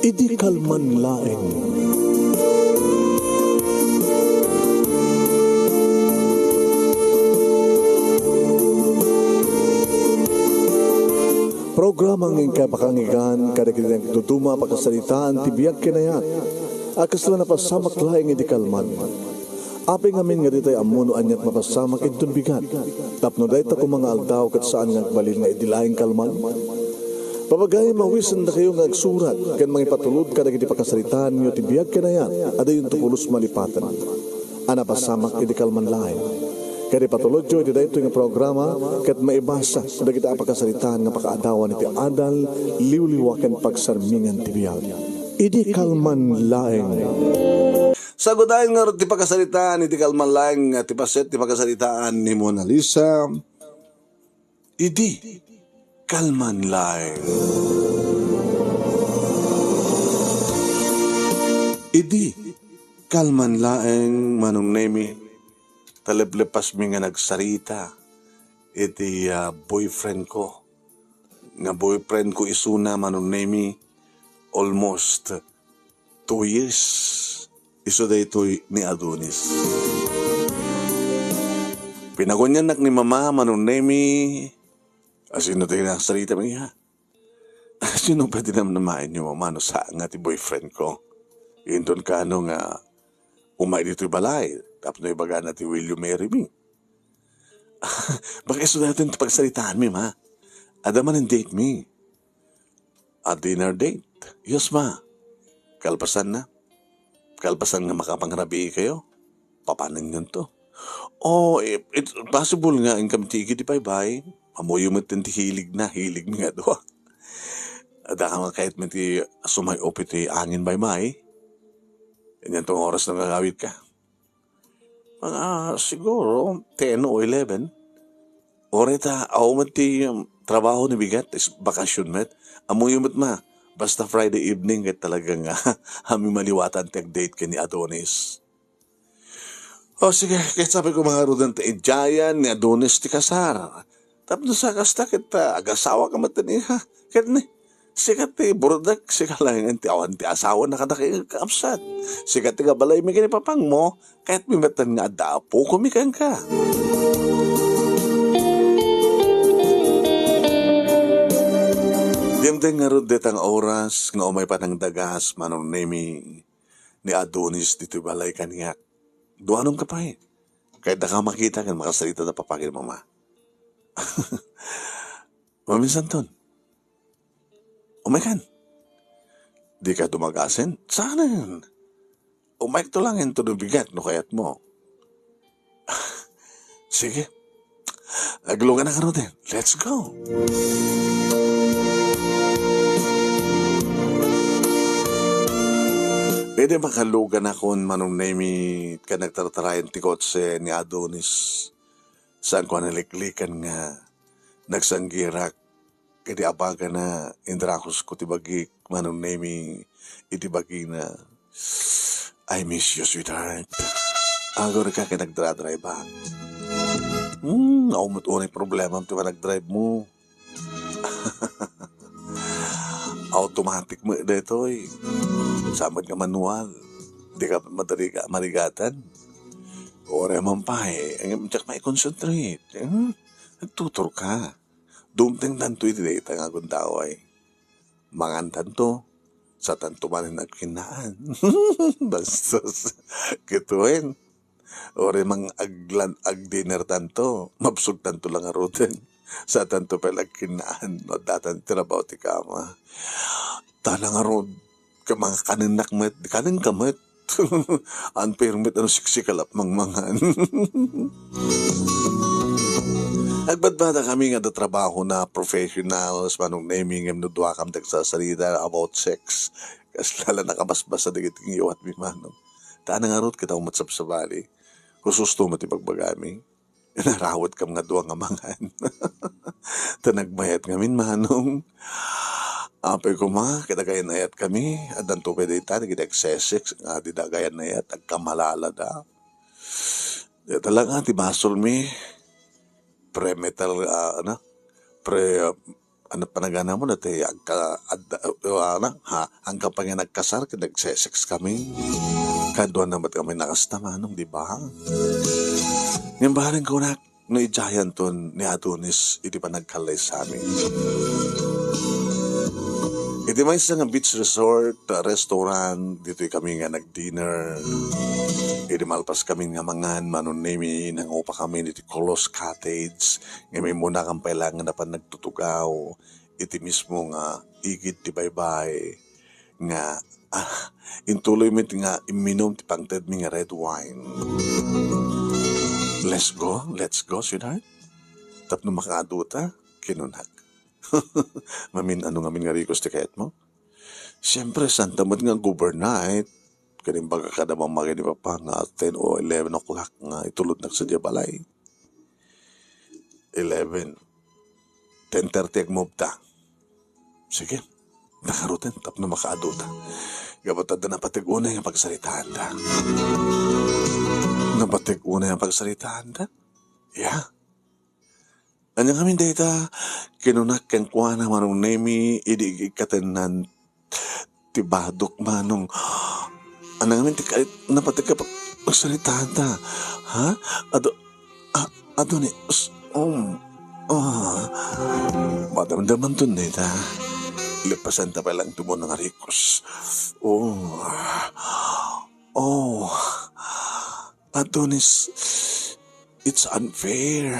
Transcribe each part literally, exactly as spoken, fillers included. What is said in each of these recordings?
Idi kalman laeng. Programa nga inkay pakanggan kadagiti nagduduma a pakasaritaan ti biag ken ayat a kasla napasamak laeng idi kalman. Apay ngamin nga ditay ammo no aniat mapasamak inton bigat, tapno dayta koma nga aldaw ket saan nga agbalin nga idi laeng kalman? Papagayam, mawisendakayo nga agsurat ken mangipatulod kadagiti pakasaritaanyo ti biag ken ayat a dayonto pulos malipaten a napasamak idi kalman laeng. Ket ipatulodyo iti daytoy nga programa ket maibasa dagiti a pakasaritaan nga pakaadawan iti adal, liwliwa ken pagsarmingan ti biag. Idi kalman laeng. Sagudayen ngarud ti pakasaritaan iti kalman laeng nga ti paset ti pakasaritaan ni Mona Lisa. Idi kalman laeng. Idi kalman laeng, Manong Nemi, ta leplepasmi nga nagsarita iti, ah, boyfriend ko. Nga boyfriend ko isuna, Manong Nemi, almost two years. Isu daytoy ni Adonis. Pinaguniannak ni Mama, Manong Nemi, asino ti nagsarita man iya? Sino pay ti namnamaen ni Mama no saan nga ti boyfriend ko? Inton kano nga umay ditoy balay, tapno ibagana ti "Will you marry me?" Baka isu daytoy ti pagsaritaanmi, Ma. Adda man date mi. A dinner date? Yes, Ma. Kalpasanna? Kalpasan nga makapangrabii kayo? Papanenyon to. Oh, i-, it's possible nga inkam ti igid ti baybay. Ammoyo met ti hilig na, hilig mi nga dua. Adda ka nga kayat met ti sumay-op iti angin baybay. Idiay to nga oras nga agawid ka. Mga siguro ten o eleven. Uray ta, awan met ti, um, trabaho ni bigat, is bakasyon met. Ammoyo met, Ma, basta Friday evening ket talaga nga, amin maliwatan ti ag-date ken ni Adonis. O sige, ket sabi ko, mga ruden, ta idiayen ni Adonis ti kasar. Tapno sa kasta ket, ah, agasawa ka met ni, ha? Ket ni, sika ti burdak, sika laengen ti awan ti asawa na kadakami kakabsat. Sika ti kabalaymi ken ni papangmo, kayatmi met nga adda apokomi kenka. Dimteng ngarud dayta nga oras nga umay panangdagas, Manong Nemi, ni Adonis ditoy balay kaniak. Duanom ka pay. Kayat daka makita ken makasarita da papa ken mama. Maminsanton. Umaykan. Dika dumagasen? Saanen? Umayk to lang ento no bigat no kayatmo. Sige. Aglugan na ngaruden. Let's go. Pwede makalugan akon, Manong Nemi, ken nagtartarayan ti kotse ni Adonis. Saanko a naliklikan nga nagsanggirak. Ket ti abagana, indrakosko ti bagik, Manong Nemi, iti bagina. "I miss you, sweetheart." Agurka ket nagdra-drive-ak. Hmm, awan met unay problemam ti panagdrive mo. Automatic met daytoy. Saan met nga manual. Dika madari ka marigatan. Uray man pay, eh, diak maikonsentrate. Hmm? Nagtuturka. Dumtengtanto iti dayta nga gundaway. Mangantanto, satanto manen agkinnaan. Bastos. Ket wen, uray mang-aglan-, agdinertanto, mabsogtanto la ngaruden. Satanto pay la agkinnaan, no addatan ti rabaw ti kama. Ta nangarud, ket mangakanennak met, kanenka met. Unfair met a no siksi ka la mangmangan. Agbadbadakami nga adda trabahona, professionals, Manong Nemi, ngem no duakam ti agsasarita about sex, kasla la nakabasbasa dagiti ngiwatmi, Manong. Ta nangarud ket awan met sabsabali. Gusto met ti bagbagami. Narawatkam nga dua nga mangan. Ta nagmayat ngamin, Manong. Apay koma, ket agayan-ayatkami. Addanto pay dayta, dagiti agsesex, nga dida agayan-ayat, agkamalalada. Dayta la nga, ti basolmi, pre-metal, ah, ano? Pre, ah, Ano panaganamon, dayta agka-, ad-, uh, ano, ha, agka pay nga nagkasar, ket nagsesex kami. Kaduana met kami nakasta, manong, di ba? Ngem bareng kunak, no idiayanton ni Adonis iti panagkallaysami. Iti maysa nga beach resort, uh, restaurant, ditoy kami nga nag-dinner. Idi malpas kami nga mangan, manong Nemi, nangupa kami iti Colos Cottage, ngem immunakan pay laeng nga napan nagtutugaw iti mismo nga igid ti baybay nga, ah, intuloy met nga imminum ti pangtedmi nga red wine. "Let's go, let's go, sweetheart. Tapno makaadu ta," kinunak. "Mamin, ano ngamin nga rikos ti kayatmo?" "Siempre, santa met nga overnight. Ket imbaga kada mamagay ni Papa nga ten o eleven o'clock nga itulodnak sadiay balay." "Eleven. Ten thirty agmove ta." "Sige. Nakaruten tapno makaadu ta." Gapu ta adda napateg unay nga pagsaritaanta. Napateg unay nga pagsaritaanta? Ya. "Ania ngamin dayta?" kinunak kenkuana, manong Nemi, idi ikkatennan ti badok, manong. "Ania ngamin ti kayat napateg nga pag-, pagsaritaanta? Ha? Ado-, a-, Adonis, um, ah." "Madamdamanton dayta. Lepasanta pay laeng ti umuna nga rikos. Oh, oh, Adonis, it's unfair."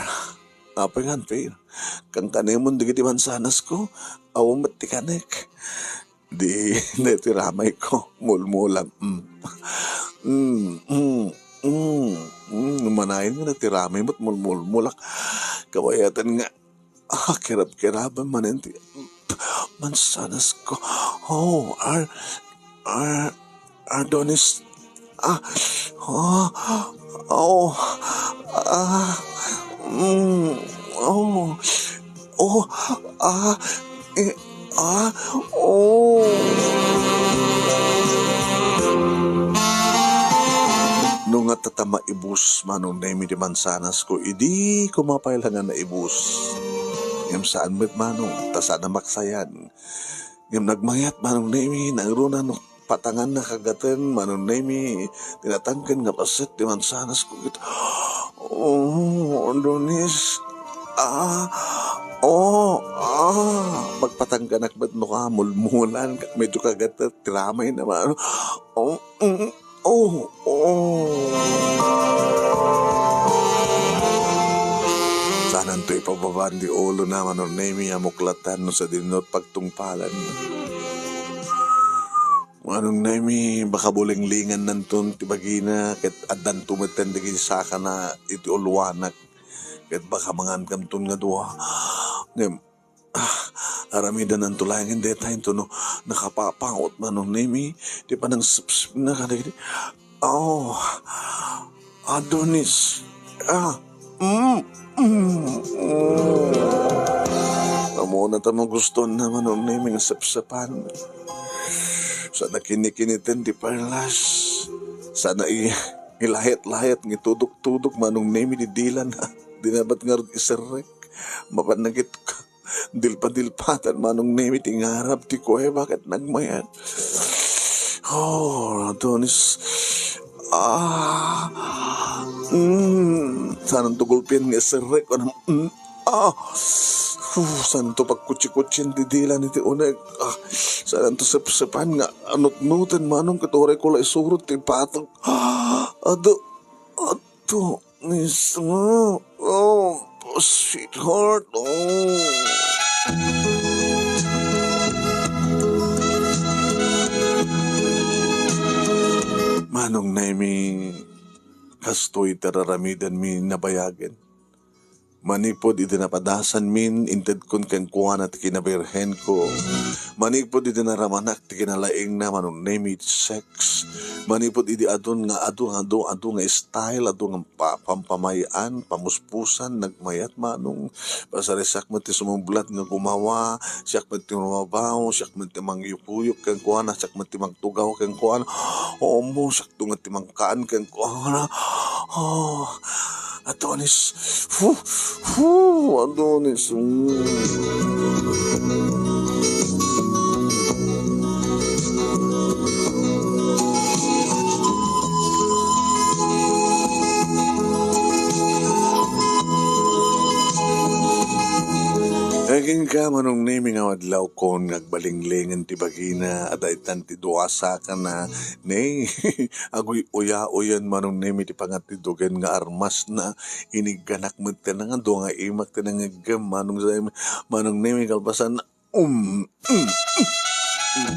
"Apay nga unfair? Kankanemon dagiti mansanasko, awan met ti kanek." "Di, daytoy ramayko, mulmulak. Mm. Mm, mm, mm, mm, manayon nga daytoy ramaymo, mulmulmulak. Kabayatan nga, ah, kirab-kiraban manen ti mansanasko. Oh, Ar-, Ar-, Adonis. Ah, oh, oh, ah, mm, oh, oh, ah, eh, ah, oh." No nga tatama ibus, manong Nemi, ti mansanasko, idi kumapay la nga naibus. Ngem saan met, manong, ta saan a maksayan. Ngem nagmayat, manong Nemi, nangruna no patangan na kagaten, manong Nemi, tinatangken nga paset ti mansanasko ket, oh, Adonis, ah, oh, ah, magpatangkanak met no ka, mulmulan, medyo kagatet, ti ramayna, manong, oh, mm, oh, oh. Sananto ipababaan ti ulona, manong Nemi, a muklatan no sadino pagtungpalan. Manong Nemi, baka bulenglengannanton ti bagina, ket addanto metten dagiti sakana iti ulwanak, ket baka mangankamton nga dua. Ngem, ah, aramidannanto laengen dayta intono nakapapangot, manong Nemi, ti panangsepsepna kadagiti, oh, Adonis. Ah, mm, mm, mm. Ammona ta magustuanna, manong Nemi, nga sepsepan. Saan a kinikiniten ti perlas. Saan a i-, ilayat-layat nga itudok-tudok, manong Nemi, ti dilana. Dina met ngarud iserrek. Mapan nagit-, dilpa-dilpatan, manong Nemi, ti ngarab ti kuweba ket nagmayat. Oh, Adonis. Ah. Mm. Sananto gulpien nga iserrek. Ano? Mm. Ah. Uf, sananto pagkutsi-kutsien ti dilan iti uneg. Ah. Sananto sepsepan nga anutnuten, manong, ket uray ko la isurot ti pateg. Ah. Adu-, adu-, Mismo. Oh, sweetheart. Oh. Manong Nemi, kastoy ti ar-aramidenmi nabayagen. Manipud idi napadasanmin, intedkon kenkuana ti kinabirhenko. Manipud idi naramanak ti kinalaingna, manong Nemi, sex. Manipud idi adun nga adu, adu, adu nga style, adu nga pa-, pampamay-an, pamuspusan, nagmayat, manong. Pasari, siak met ti sumublat nga gumawa, siak met ti rumabaw, siak met ti mangyukuyuk kenkuana, siak met ti magtugaw kenkuana. Omo, siak met ti mangkaan kenkuana. Oh, Adonis. Fu, fu, Adonis. Mm. Aging ka, Manong Nemi, nga adlaw kon nga agbalinglengen ti bagina, adaytan ti duasakana, ne, aguy-uyaoyen, Manong Nemi, ti pangatiddogen nga armasna. Inigganak met ti nangadu nga imak ti nangeggem, Manong Zay-, Manong Nemi, kalpasan, um, um, um,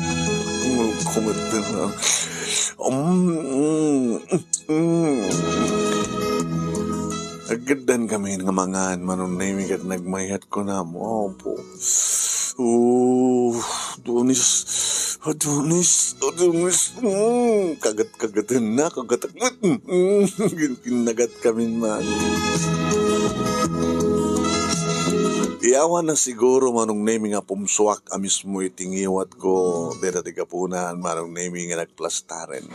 um, kumet ti na-, um, um, um. Aggaddan kami nga mangan, Manong Nemi, ket nagmayat ko na mo, apo. Oh, Adonis, Adonis, Adonis. Mm, kagat-kagaten na, kagat-kagat. Mm, gin-, ginnagat kami man. Iyawan na siguro, Manong Nemi, nga pumsuak a mismo iti ngiwat ko. Deta ti gapunan, Manong Nemi, nga nagplastaren.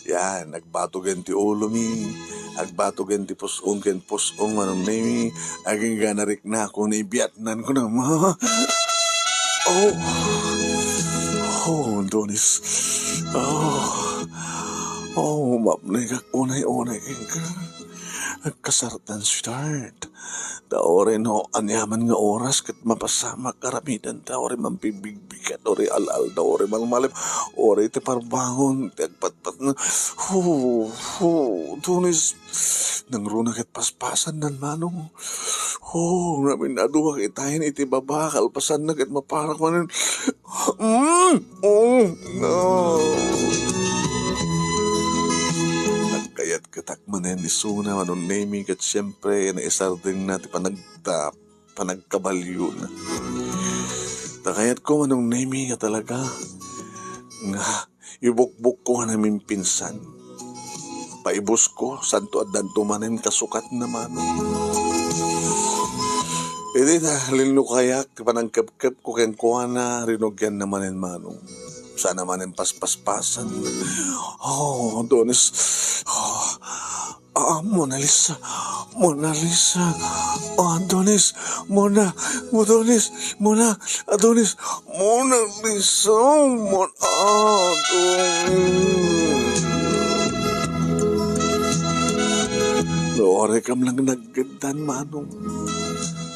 Yan, nagbatugen ti ulomi, agbatugen ti pus-ong ken pus-ong, Manong Nemi, agingga nariknako, naibiatnan ko na, ma. Oh. Oh, Adonis. Oh. Oh, mapnekak unay-unay kenka. Agkasartan, sweetheart. Ta uray no aniaman nga oras ket mapasamak aramiden ta uray mampibigbigat, uray al-aldaw, uray malmalem, uray ti parbangon, ti agpatpatna. Hu, hu, Adonis, nangruna ket paspasannan, Manong. Hu, ngamin aduak itayen iti baba, kalpasanna ket maparak manen. Mm, oh, no. Nagkayat ketak manen isuna, Manong Nemi, ket siempre, naisardengna ti panagta-, panagkabaliona. Ta kayatko, Manong Nemi, nga talaga nga ibukbukko nga namimpinsan. Paibusko, santo addanto manen kasukatna, Manong. Idi ta linnukayak ti panangkepkepko kenkuana, rinugianna manen, Manong. Sana manen paspaspasan. Oh, Adonis. Oh, ah, Mona Lisa. Mona Lisa. Oh, Adonis. Mona. Adonis. Mona. Adonis. Mona Lisa. Mon-, ah, Adonis. No, oray kam lang naggaddan, Manong.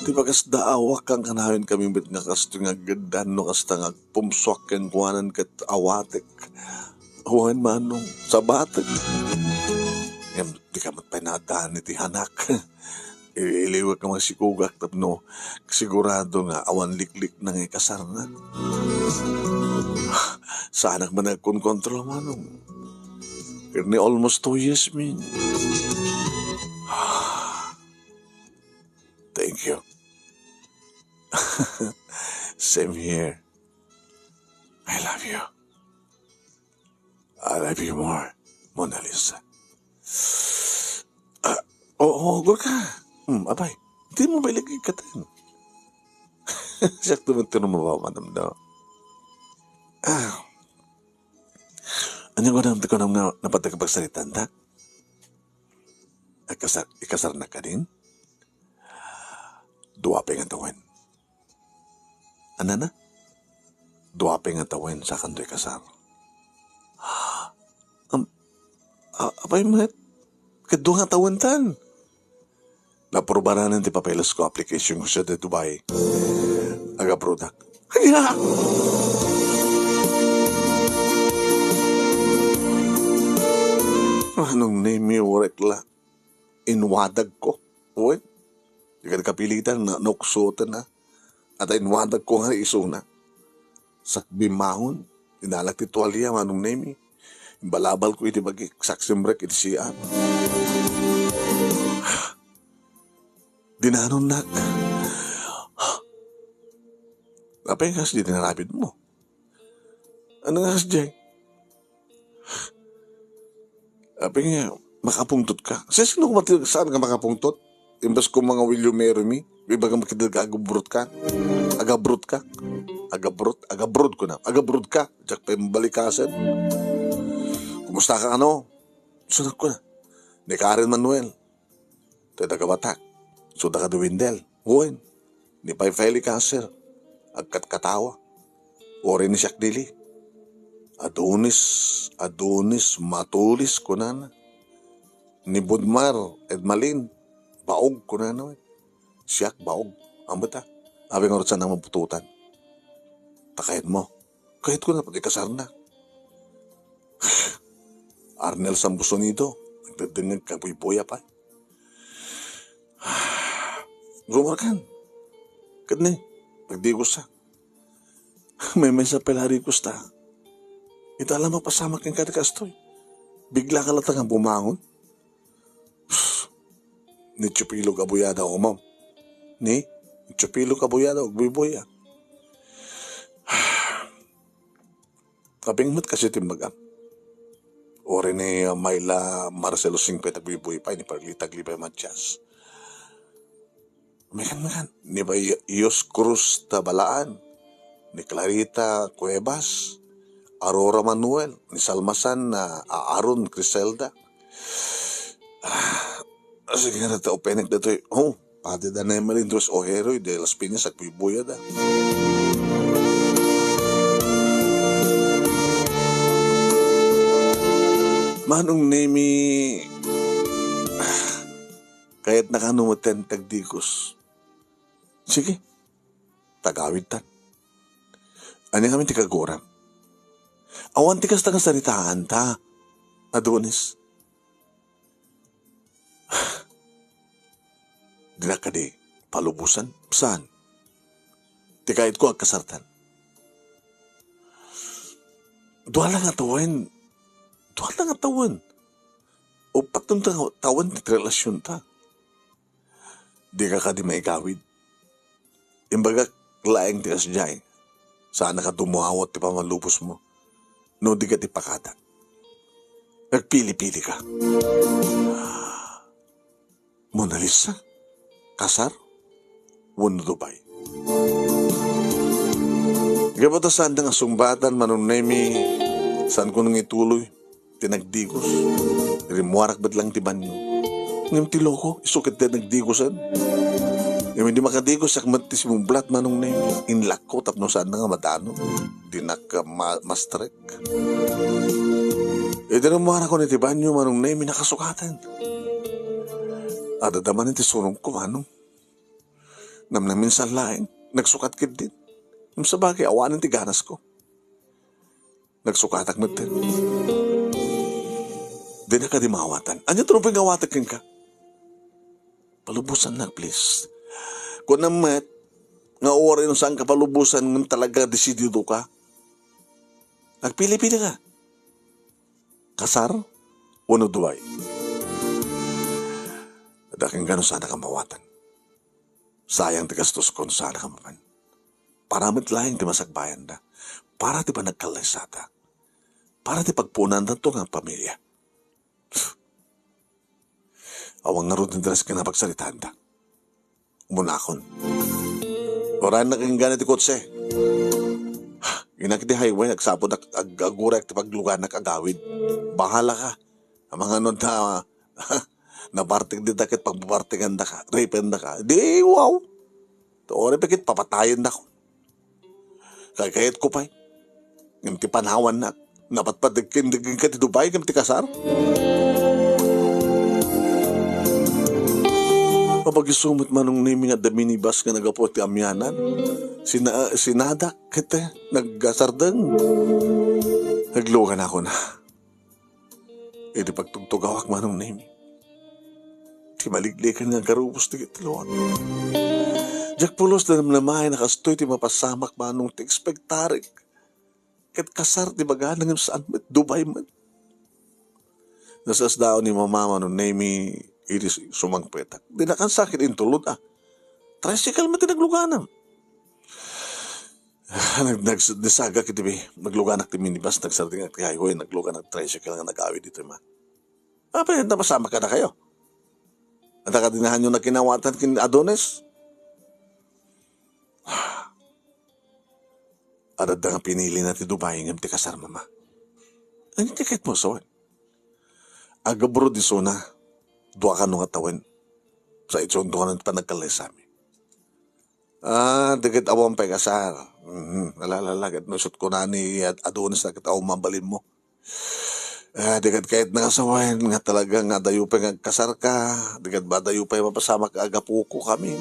Ti bagas daawak, kan kanayon kami met nga kastoy nga aggaddan, no, kasta nga agpumsuak kenkuanan ket awatek. Awan, Manong, sabatek. Ngem, di ka met pay naaddan iti hanak. I-, iliwek nga masikugak tapno sigurado nga awan liklikna nga ikasarna. Saanak man agkonkontrol, Manong. Ket ni almost two years, min. Thank you. Same here. I love you. I love you more, Mona Lisa. Ah, oo, Gorka. Hmm, abay, di mo ba ilagay katan? Sakto mo ito na mapapanam, no? Ah, ano ko nang, ko nang na-, napatay ka pagsalitan, ta? Ikasar-, ikasar na ka din? Dua pa nga tawen. Anana? Dua pa nga tawen, sakanto ikasar. Am-, a-, apay met? Kadua nga tawen tan. Naaprubaran ti papeles ko, application ko sida Dubai. Agabrodak. Aya! Manong Nemi, uray la. Inwadag ko. Uy, di ka kapilitan na nauksotan, ha? At inwadag ko nga isuna. Sakbay mahon, inalak ti tuwalya, Manong Nemi. Imbalabal ko iti bagik, saksimrek iti sian. Dinanonnak. Apay nga di narapid mo? Ano nga kasdiay? Apay nga, makapungtot ka. Sino ko mati-, saan ka makapungtot? Imbes ko mga William Mary me, ibaga makita ka agabrot ka. Agabrot ka. Agabrot, agabrot ko na. Agabrot ka. Diak pa yung balikasan. Kumusta ka, ano? Sunod ko na. Ni Karen Manuel. Ti taga-Batac, isu da kadi Wendell. Wen, ni pay Feli Caser, agkatkatawa. Uray ni Siak Dili. Adonis, Adonis, matulis, kunana. Ni Budmar, Edmalin, baog, kunana. Siak, baog. Ammota. Apay ngarud saan a maputotan? Ta kayatmo. Kayatko na pati kasarna. Arnel Sambusonido, nagdedengngeg, kagbuybuya pay. Rumarkan. Ket ni, nagdigos a. Maymaysa pay la a digos ta. Ita la mapasamak kenka ti kastoy. Bigla ka latta nga bumangon. Ni Chupilo Kabuyada, umam. Ni Chupilo Kabuyada, agbuybuya. Apay met kasi ti imbagam. Uray ni, uh, Myla Marcelo Singpet, agbuybuya pay, ni Perlita Aglipay Matias. Mekan, mekan. Ni pay Yos Cruz Tabalaan, ni Clarita Cuevas, Aurora Manuel, ni Salmasan na Aaron Criselda. Ah, sige nga, ta upenek datoy. Oh, pati da Nemery Andres Ojero, de Las Piñas, agbuybuya da. Manong Nemi, ah, kayatna kano met ti agdigos. Sige, tagawidtan. Ania ngamin ti kaguram? Awan ti kasta nga saritaanta, Adonis. Dinak kadi palubosan? Saan? Ti kayatko agkasartan. Dua la nga tawen. Dua la nga tawen. Uppat nga tawen ti relasionta. Dika kadi maigawid. Imbagak laeng ti kasdiay, saanka dumawat ti pammalubosmo no dika ti pakada. Agpili-pilika. Mona Lisa, kasar, wenno Dubai. Gapu ta saanda nga sungbatan, Manong Nemi, saanko nga ituloy ti nagdigos. Rimmuarak met laeng ti banio. Ngem ti loko, isu ket ti nagdigosen. Ngem idi makadigos, siak met ti simublat, Manong Nemi. Inlakko tapno saanda nga madanon. Dinak, ah, ma-, mastrek. Idi rimmuarakon iti banio, Manong Nemi, nakasukaten. Adda manen ti surongko, Manong. Namnaminsan laeng, nagsukat ketdin. Ngem sabagay, awanen ti ganasko. Nagsukatak metten. Dinak kadi maawatan. Ania ti rumbeng nga awatek kenka? Palubosannak, please. Kunam met, nga uray no saanka palubosan, ngem talaga desididoka. Agpili-pilika. Kasar wenno Dubai? Adda kenka no saanka maawatan. Sayang ti gastosko no saanka mapan. Para met laeng ti masakbayanda. Para ti panagkallaysata. Para ti pagpuonantato nga pamilia. Awan ngarud ti interes ken pagsaritaanda. Umunakon. Uray, nakinggana ti kotse. Inak iti highway, nagsapudak, ag-, agurak ti pagluganak agawid. Bahala ka. Amangan no ta, nabartik dita ket pagbabartikandaka, ripendaka. Di, wow. Uray pay ket papatayendaka. Kagayatko pay. Ngem ti panawannak, napatpateg ken dagingka ti Dubai ngem ti kasar. Apag-isu met, Manong Nemi, nga adda minibus nga naggapu ti amianan. Sina-, sinadak ket naggasardeng. Nagluganakon. Idi pagtugtugawak, Manong Nemi, ti maliglikay nga agkarubos ti, ti luak. Diak pulos namnamaen a kastoy ti mapasamak, Manong, ti ekspektarek. Ket kasar ti bagana ngem saan met, Dubai met. Nasasdaon ni Mama, Manong Nemi, idi sumangpetak. Dinakan sakit intulod, ah. Tricycle met ti naglugana. Nag-, nag-, nagsagak iti bi-, nagluganak ti minibus, nagsardengak ti highway, nagluganak tricycle nga nagawid ditoy, Ma. Apay, anda masamak kadakayo? Anda kadi nahanyo nagkinawatan ken Adonis? Adda nga pinilina ti Dubai ngem ti kasar, Mama. Ania ti kayatmo a sawen? Agabroad isuna, dua kano nga tawen. Sa itsunto nga panagkallaysami. Ah, di ket awan pay kasar. Mhm, alalala, ket no isut' kunana ni Ad-, Adonis, na ket awan mabalinmo. Ah, di ket kayatna nga sawen nga talaga nga adayo pay nga agkasarka, di ket ba adayo pay mapasamak a agapoko kami.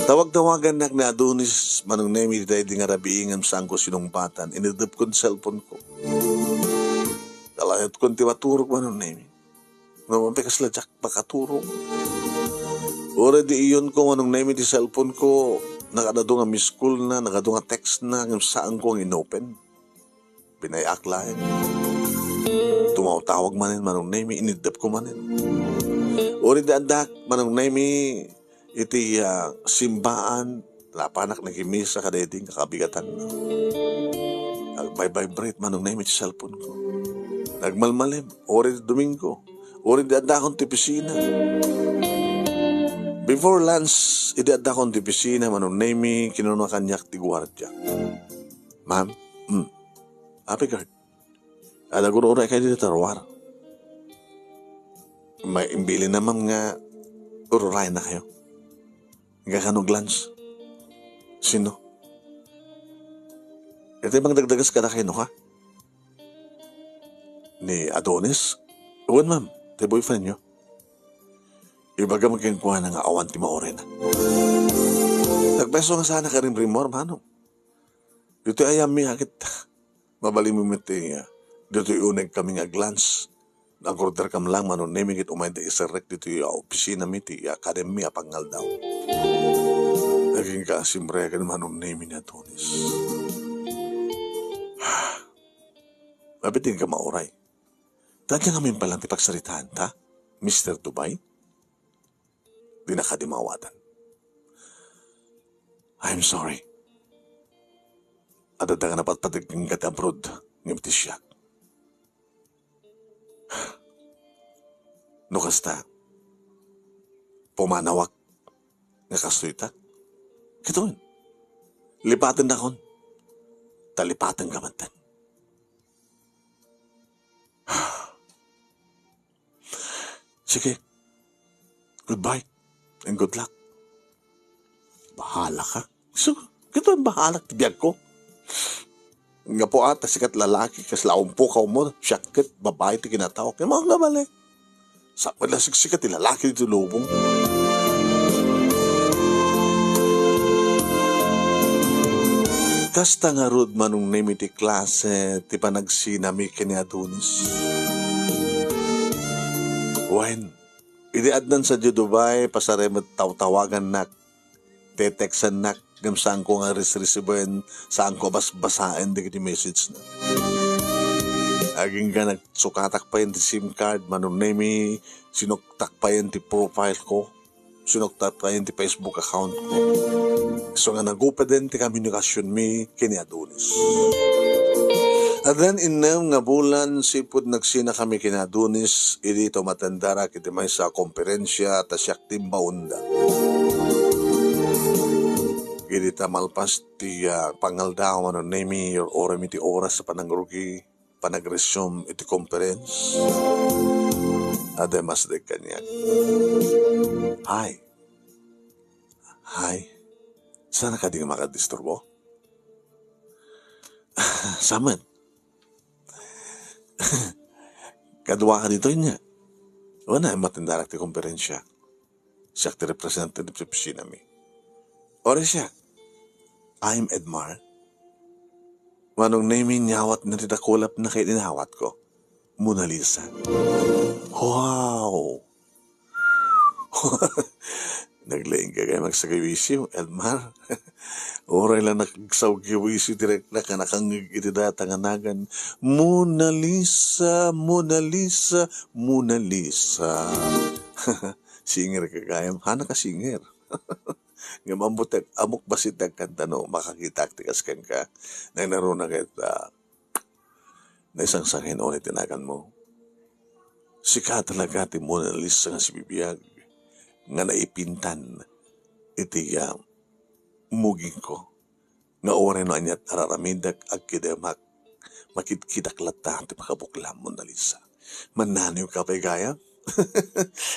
Tawag-tawagannak ni Adonis, Manong Nemi, daydi nga rabii ngem saanko sinungbatan. Inidepkon ti cellphone ko. Kalayotkon ti maturog, Manong Nemi. No, awan pay kasla diak makaturog. Uray idi iyonko, Manong Nemi, ti cellphone ko, nagadu nga miss call na, nagadu nga text na, ngem saanko nga inopen. Binay-ak laeng. Tumawtawag manen, Manong Nemi, inidepko manen. Uray idi addak, Manong Nemi, iti, ah, simbaan, napanak nagimisa kadaydi nga kabigatan. Nagvibrate, Manong Nemi, ti cellphone ko. Nagmalmalem, uray idi Domingo, uray idi addakon ti opisina. Before lunch, idi addakon ti opisina, Manong Nemi, kinuna kaniak ti guardia. "Ma'am, mm, Happy Guard. Adda agur-uray kayo dita ruar. May imbilinna, ma'am, nga ururayennakayo." "Nga kano aglunch? Sino? Iti mangdagdagas kadakayo, ha? Ni Adonis?" "Wen, ma'am, ti boyfriend-yo." "Ibagam kenkuana nga awan ti maurayna." Nagpayso nga saan a karimrimor, Manong. Ditoy ayammi, a ket mabalinmo met ti, ah, ditoy unegkami nga aglunch. Nag-orderkam lang, Manong Nemi, ket umayda iserrek ditoy, ah, opisinami ti, ah, kademmi a pangaldaw. Agingga a simreken, Manong Nemi, ni Adonis. Mabitin ka mauray. Dayta ngamin pay lang ti pagsaritaanta, Mister Dubai. Dina kadi maawatan. "I'm sorry. Adda nga napatpateg kenka ti abroad, ngem ti siak. No kasta, pumanawak nga kastoy ta. Ket wen, lipatennakon. Ta lipatenka metten." "Sige. Goodbye and good luck." "Bahala ka." "So, ket wen, bahalak ti biagko. Gapu a ta sika ti lalaki, kasla umpokaw mo, siak ket babai ti kinatao. Kay mga kabali. Sa pala siksika ti lalaki ditoy lubong." Kasta ngarud, Manong Nemi, ti klase ti panagsinami ken ni Adonis. Wen, idi addan sadiay Dubai, pasarem met tawtawagannak, teteksennak, ngem saanko nga resresiben, saanko a basbasaen dagiti message-na. Agingga nagsukatak payen ti SIM card, Manong Nemi, sinuktak payen ti profile ko, sinuktak payen ti Facebook account ko. So nga nagupeden ti komunikasionmi ken ni Adonis. Addan innem nga bulan, sipud nagsinakami ken ni Adonis, idi umatendarak iti maysa a komperensia ta siak ti imbaonda. Idi ta malpas ti, ah, pangaldaw, Manong Nemi, uray mi ti oras a panangrugi, panagresume iti conference. Adda masdek kaniak. "Hi. Hi. Saan kadi nga makadisturbo?" "Saan met? Kaduaka ditoy nia?" "Wen, umatendarak ti konferensia. Siak ti representante ti opisinami." "Uray siak. I'm Edmar. Manong Nemi, inawatna ti dakulapna ket inawatko. Mona Lisa." "Wow!" "Naglaingka gayam agsagawisiw, Edmar. Uray la nagsagawisiw ti reknak a nakangngeg iti data nga nagan, Mona Lisa, Mona Lisa, Mona Lisa." "Singer ka gayam?" "Hanaka singer. Ngem ammok, ammok bassit ti agkanta no makakitaak ti kas kenka. Nainaruna ket, ah, naisangsangen unay ti naganmo. Sika talaga ti Mona Lisa nga sibibiag nga naipintan iti, ah, mugingko. Nga uray no aniat a raramidek, agkidemak, makidkidak latta ti makabuklam, Mona Lisa. Mannanawka pay gayam?"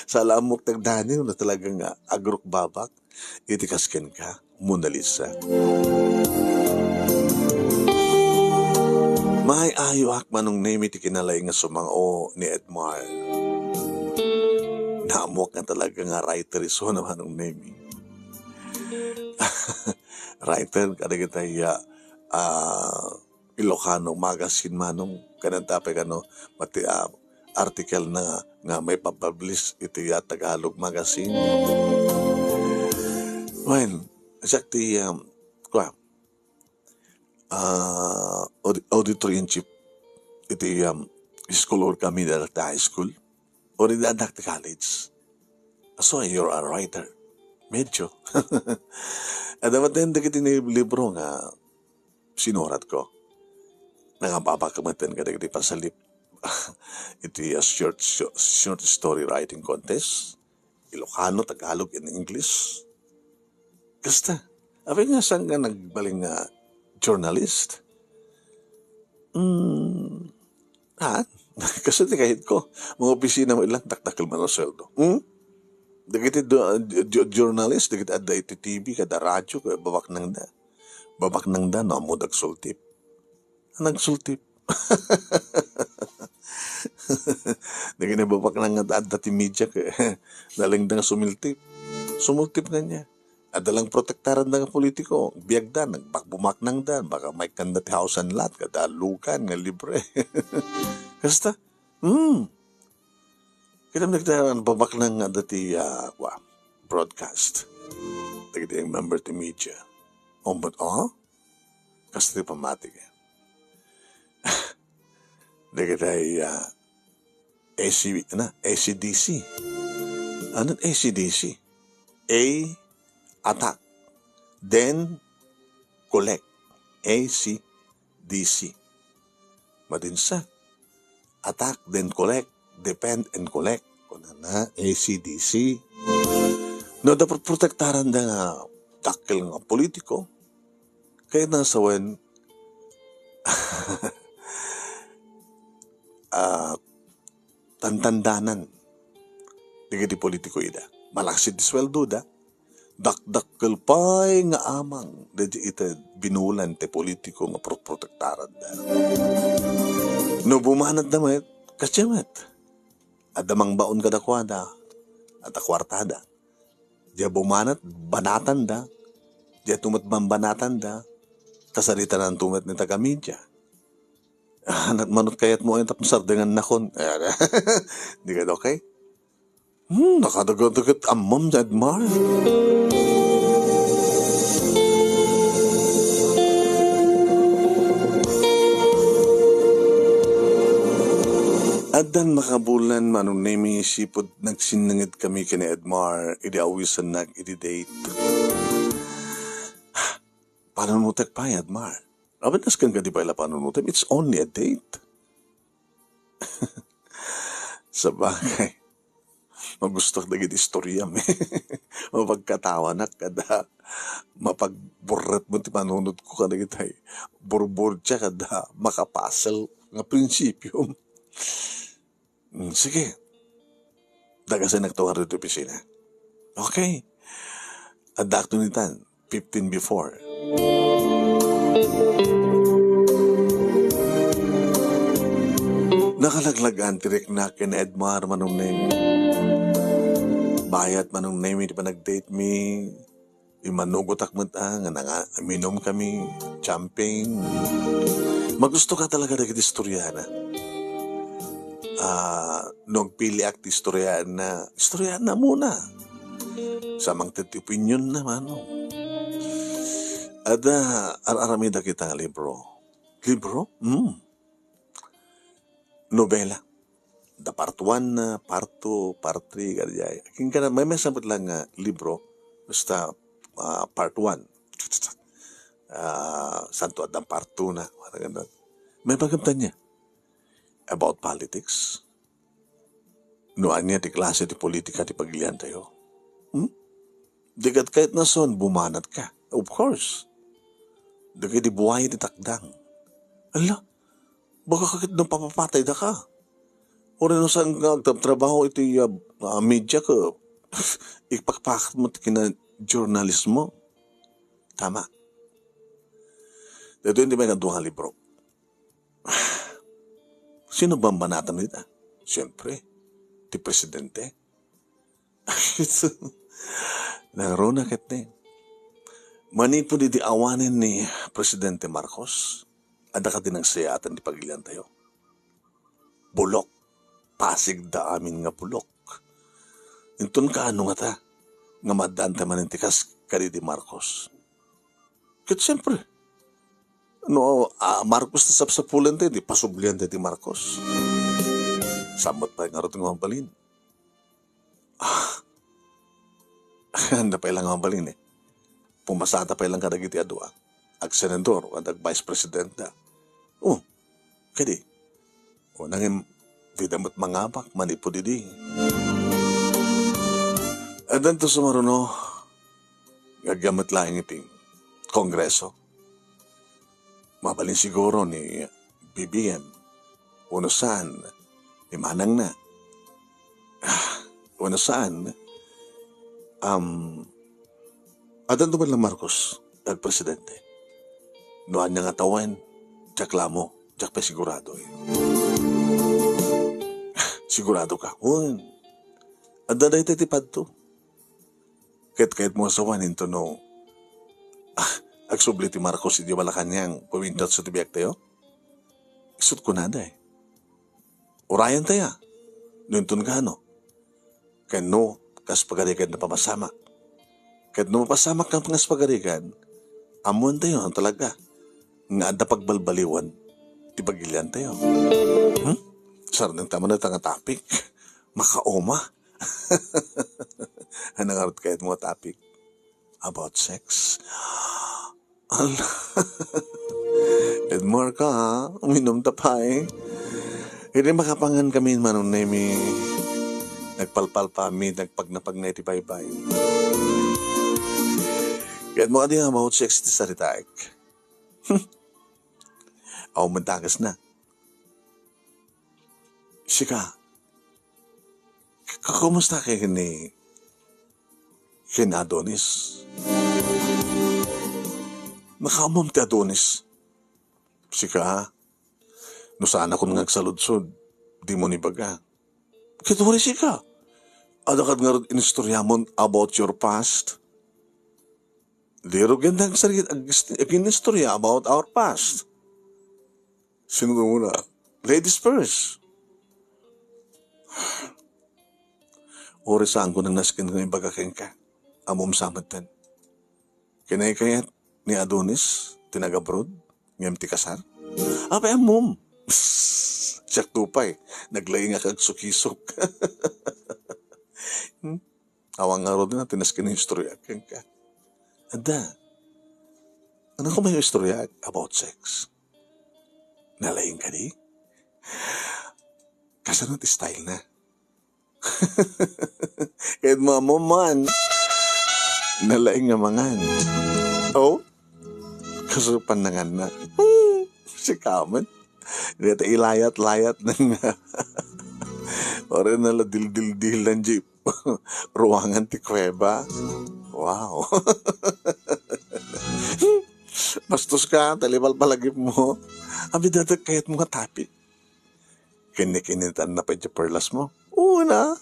Saan la ammok ti agdanag no talaga nga agrukbabak iti kas kenka, Mona Lisa. Maay-ayoak, Manong Nemi, ti kinalaing nga sumang-o ni Edmar. Naammoak nga talaga nga writer isu ni Manong Nemi. Writer kadagiti, ah, ah, Ilocano Magazine, Manong, kanenta pay kano, mati-, ah, article na nga maipapublish iti, ah, Tagalog Magazine. Wen, siak ti, um, kua, ah, aud-, auditor-in-chief iti, um, school or kami da high school. Or iti addak ti college. So, you're a writer. Medyo. Adda met dagiti ni-, libro nga sinuratko. Nangababak metten kadagiti pasalip iti, ah, short, short, short story writing contest. Ilocano, Tagalog, and English. Kasta. Apay nga, saan ka nagbalin nga journalist? Hmm. Ah, kasi ti kayatko, mga opisina met lang, dakdakkel man a sweldo. Hmm? Dagiti do-, jo-, journalist, dagiti adda iti T V, kada radyo, kaya babaknangda. Babaknangda, no, ammod agsultip. Nagsultip. Dagiti babaknang nga adda ti media, kaya nalingda nga sumiltip. Sumultip nga niya. Adda lang protektaranda nga politiko. Biagda, nagbak-, bumaknangda, baka maikkanda ti house and lot, kada lugan nga libre. Kasta? Hmm. Kita mo, kita, ano, babaknang nga adda ti, ah, kua, broadcast. Dagiti member ti media. Ombud, oh? Kasta ti pamati ka. Dagiti, ah, A C, ano? A C D C. Ano A C D C? A, attack. Then, collect. A C D C. Madinsa. Attack, then collect. Defend and collect. Kunana, A C D C. No, dapat protektaranda nga dakkel nga politiko. Kaya na sawen, ah, tantandanan dagiti politiko ida. Malaksid ti sweldoda, dakdakkel pay nga amang dagiti ita binulan ti politiko nga protektaranda. No bumanatda met, kasdiay met. Adda mangbaon kadakuada, adda kuartada. Diay bumanat, banatanda. Diay tumet bambanatanda. Kasaritananto met ni taga-media. Ah, nat-, manut kayatmo ay tapno sardengannakon. Di ka okay? Hmm, nakadagadagat ammom, Edmar. Addan makabulan, Manong Nemi, sipud nagsinnanged kami ken ni Edmar idi awisannak iti date. Panunotek pay, Edmar. Awan nasken kadi pay la panunotem, it's only a date. Sabagay, magustuak dagiti istoriam. Mapagkatawanak kada mapagburretmo ti panunotko kadagiti burburdia kada makapasel nga prinsipiom. Mm, sige. Dagasennak to nga ditoy opisina. Okay. Addaakto nitan, fifteen before. Nakalaglagan ti riknak ken Edmar, Manong Nemi. Bayat, Manong Nemi, ti panagdate mi. Immanugotak met, ah, nga nanga-, minum kami, champagne. Magusto ka talaga dagiti istoriana. Ah, no agpiliak ti istoriana, istoriana muna. Sa mangted ti opinion na, mano. Ada, ar-aramida kita nga libro. Libro? Hmm. Nobela. Da part one na, part two, part three, kadi ay. King kana, may, may sampit lang nga libro, basta, ah, part one. Ah, santo addan part two na, mga ganun. May pagamtan niya about politics. No ania ti klase ti politika ti pagilian tayo. Hmm? Di ket kayat na son, bumanat ka. Of course. Dagiti buay ti takdang. Ala, baka ket no papapatay da ka. Uray no saan nga agtrabtrabaho iti, ah, ah, media ket ipakpakat met ti kina-journalismo. Tama. Daytoy ti maikadua nga libro. Sino bambanatan dita? Siyempre, ti presidente. Nangruna ket ni, manipud idi awanen ni Presidente Marcos, adda kadi nagsayaatan ti pagiliantayo? Bulok. Pasig da amin nga bulok. Inton kaano ngata nga maaddaanta manen ti kas kadi di Marcos? Ket siyempre, no, ah, Marcos ti sapsapulentayo, di pasubliantayo ti Marcos. Samot pay ngarud nga mabalin. Ah, anda pay lang nga mabalin eh. Pumasata pay lang kadagiti adu, ah. Agsenador, ken ag-vice presidentda. Oh, kadi. O nangem, dida met mangabak manipud idi. Addanto sumaruno, nga agyaman met laeng iti Kongreso. Mabalin siguro ni B B M, wenno saan, ni manangna. Ah, wenno saan, um, addanto met lang Marcos, agpresidente. No ania nga tawen, diak la ammo, diak pay sigurado. Sigurado ka? Wen. Adda dayta ti padto. Ket kayatmo a sawen inton no, ah, agsubli ti Marcos idiay Malacañang, pumindutso ti biagtayo? Isut' kunada eh. Urayentayo, no inton kaano. Ken no, kas pagarigan napapasamak. Ket no mapasamak nga kas pagarigan, ammoentayo no talaga nga adda pagbalbaliwan ti pagiliantayo. Hmm? Sardengta man dayta nga topic. Makauma. Ania ngarud kayatmo a topic? About sex? Ala. Edmar ka, ha? Uminumta pay. Idi makapangan kami, Manong Nemi. Nagpalpalpami, nagpagnapagna iti baybay. Kayatmo kadi nga about sex ti saritaek? Awan met dakesna. Sika, k-, kumusta kay ni, ken Adonis? Nakaammom ti Adonis? Sika, no saanakon nga agsaludsod, dimo ibaga. Ket uray sika, adda kad ngarud inistoriamon about your past? Di rugian nga agsarita, ag-, ag-, agin-istorya about our past. Sino nga una? Ladies first. Uray saanko nang nasken nga ibaga kenka. Ammom sa metten. Kinaykayat ni Adonis, ti nag-abroad, ngem ti kasar? Apay ammom? Siak to pay, naglaingak agsukisok. Hmm? Awan ngarud nga ti nasken nga istorya kenka. Adda. Ania koma nga istorya about sex? Nalaing kadi? Kasano ti style na? Ket mamman. Nalaing nga mangan. Oh? Kasano pannanganna? Hmm, sika met. Dita ilayat-layat na nga. Uray na la dildil-dilan di ruangan ti kuweba. Wow. Bastos ka, talibal palagipmo. Abi dayta kayatmo nga topic. Ken ni kinitan na pay ti perlas mo. Una,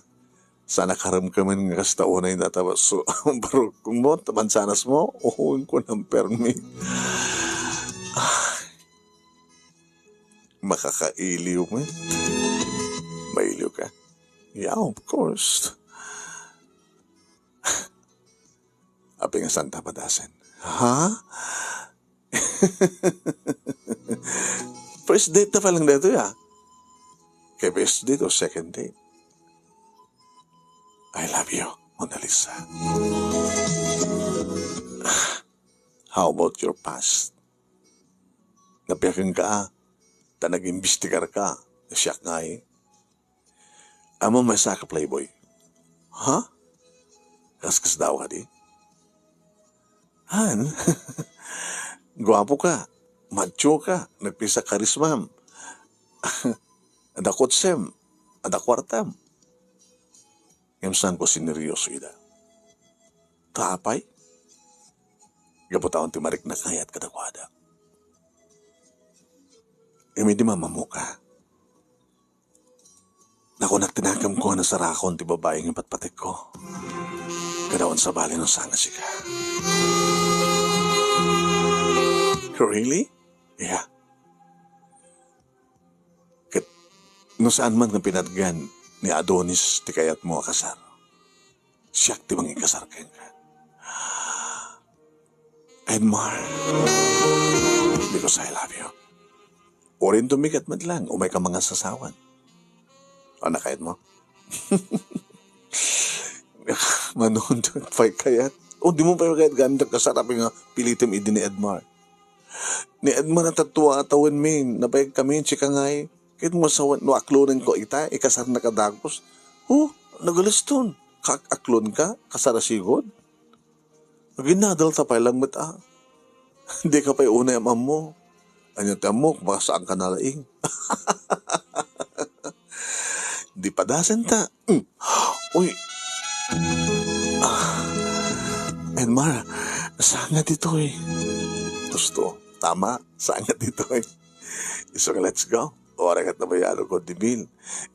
sana karem ka man nga kasta unay na ta so, barukmo, ta mansanas mo. Oo, inko nang permi. Ah, makakailiw mo. Mailiw ka? Yeah, of course. Apay nga santa padasen? Ha? First date na pay lang daytoy, ah. Kay first date o second date? I love you, Mona Lisa. How about your past? Napiaken ka, ah. Ta nag-imbestigar ka. Siak nga, eh. Ammom maysa ka playboy? Ha? Kaskas-kasdaaw kadi? Han? Guapo ka, macho ka, nagpisa karismam. Dakot sem. Adda kuartam. Ngem saanko sineryoso ida. Ta apay? Gapu ta awan ti mariknakayat kadakuada. Ngem idi mamammoka, nakunak ti nakemko a nasarakon ti babai nga patpategko. Kada awan sabali no saan nga sika. Really? Yeah. Ket no saan man nga pinatgan ni Adonis ti kayatmo a kasar, siak ti mangikasar kenka. Edmar, because I love you. Uray no tumigat met lang, umayka mangasasawan. Ano kayatmo? Manon, pay kayat? O, dimo pay kayat gamit a kasar, apay nga pilitem idi ni Edmar. Ni Edmar a tatua a tawenmi, nabayagkami, sika ngay. Ket mo sawen no aklonenko ita, ikasarna kadagus. O, nagaliston. Kaak-aklonka, kasar a sigud? Aginadalta pay lang met a. Dika pay unay am-ammo. Ania ti ammok, baka saanka nalaing. Di padasenta. Mm. Uy. Ah, Edmar, saan nga ditoy? Gusto. Tama, saan nga ditoy? Isu nga let's go. Uray ket nabayaranko ti bill.